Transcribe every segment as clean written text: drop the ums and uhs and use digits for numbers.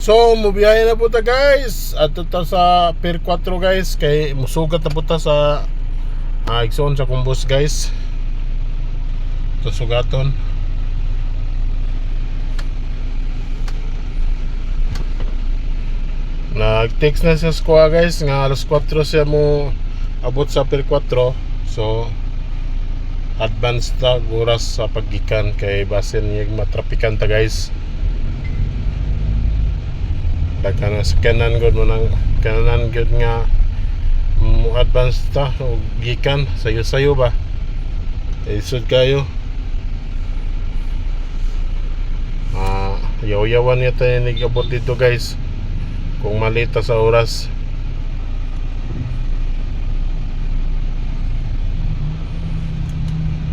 So, mubiyahe na po ta, guys. Adto ta sa Pier 4, guys, kay musugat na po ta sa igsoon sa kumbos, guys. Ito sugaton. Nag-text na siya sa kuha, guys, nga alas 4 siya mo abot sa Pier 4. So, advance ta oras sa paggikan kay basin yung matrapikan ta, guys. Daghan na sakyanan gud mo nang kananan gud nga mo advance ta og gikan sayo-sayo ba. Isod kayo. Yaw-yawan niya tayo nag-abot dito, guys, kung malita sa oras.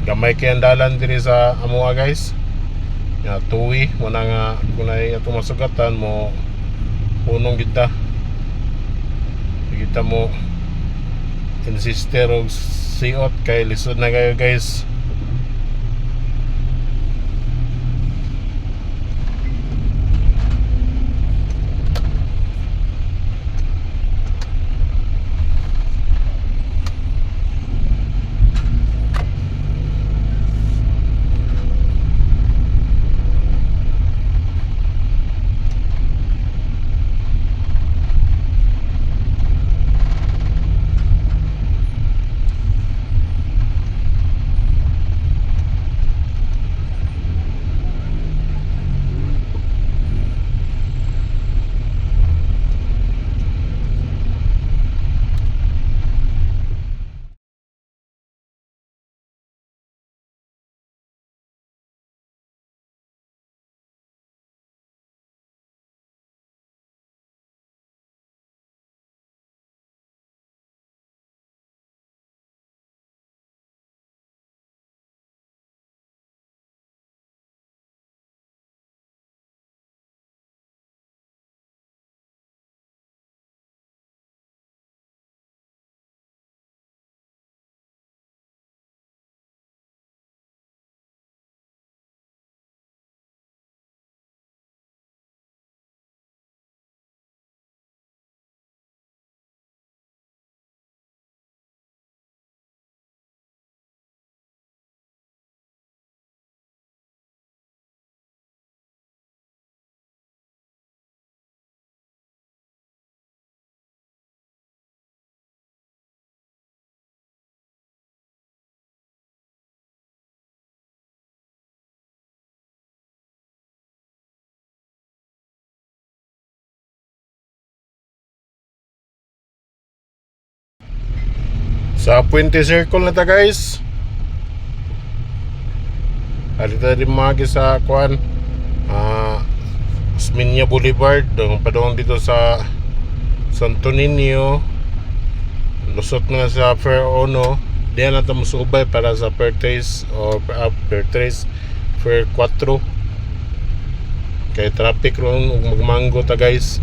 Gamay kay ang dalan diri sa amoa, guys. Nga tuwi mo na nga kunay atong masugatan mo punong kita. Kita mo insister og siot kay lisod na kayo, guys. Sa Puente Circle na ta, guys. Alita din magi sa kuan Osmeña Boulevard dong padung dito sa Santo Niño. Lusot na sa Fair Ono. Diyan na ta mosubay para sa Pier 3 o Pier 3, Pier 4 kay traffic ron ug magmanggo ta, guys.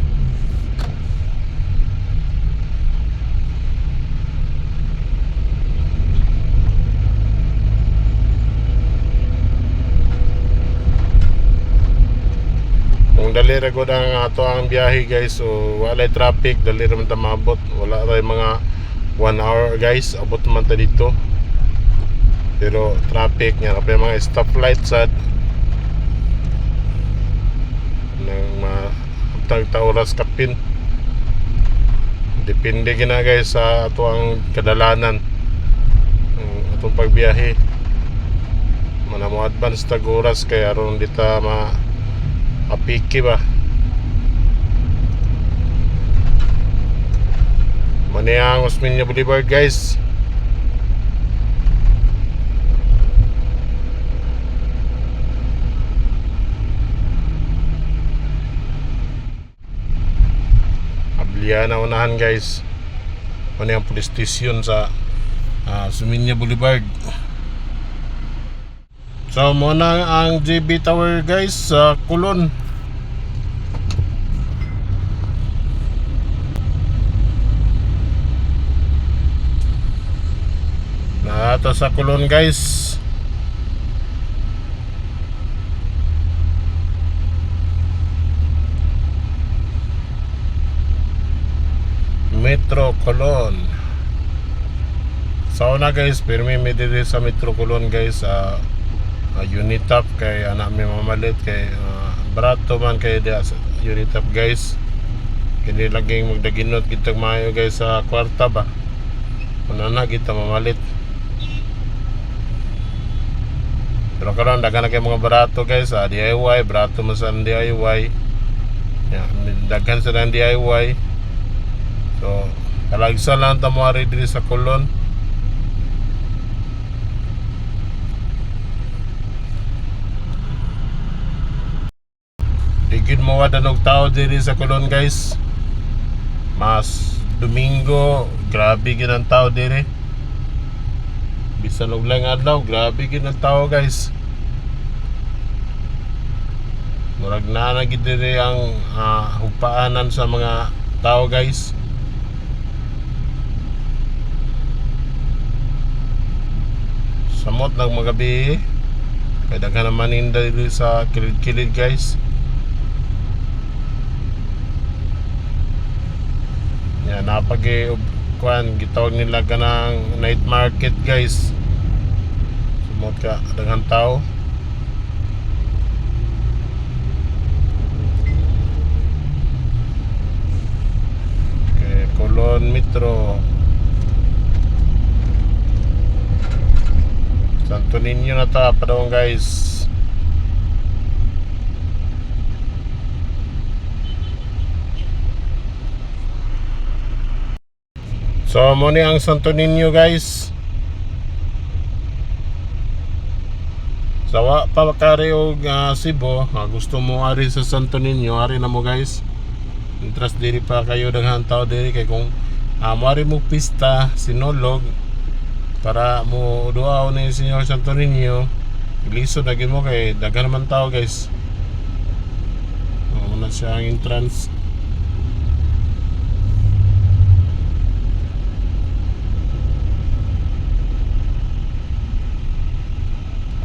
Kung dali ra gud ang ato ang biyahe, guys, so walay traffic, dali ra man ta maabot. Wala ra mga 1 hour, guys, abot man ta dito. Pero traffic nga kapag mga stoplight sad nang ma ta oras kapin. Depende gina, guys, sa ato ang kadalanan ang atong pagbiyahe. Mana mo advance tag oras kay aron di ta ma apiki ba. Mani ang Osmeña Boulevard, guys. Abliana unahan, guys. Mani ang police station sa Osmeña Boulevard. So mo na ang JB Tower, guys, sa Colon. Naata sa Colon, guys. Metro Colon. Sa una guys, pirmi mi diri sa Metro Colon guys, Unitap kay anak mi mamalit kay barato man kay diha sa Unitap guys. Kini laging magdaginot kitag maayo guys sa kwarta ba. Una na kita mamalit. Pero karon daghan na kay mga barato guys, sa DIY, barato man sa DIY. Ya, daghan sa DIY. So, kalagsa lang ta mo ari diri sa Colon. Di gyud mawad-an og tao diri sa Colon guys. Mas Domingo, grabe gyud ang tao diri. Bisan og laing adlaw, grabe gyud ang tao guys. Murag naa na gyud diri ang hugpaanan sa mga tao guys. Samot ng magabi kay daghan naman ninda diri sa kilid-kilid guys. Yan, napag kuan gitawag nila kanang night market guys. Sumot ka daghan tao. Okay, Colon Metro. Santo Niño na ta padong guys. So mo ni ang Santo Niño guys. Sa wa pa kari og Cebu, gusto mo ari sa Santo Niño, ari na mo guys. Interest diri pa kayo daghan tao diri kay kung moari mo pista sinulog para mo duaw ni Señor Santo Niño, lisod na gyud mo kay daghan naman tao guys. Mao na siya ang entrance.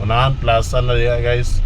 Unahan plaza na diya guys.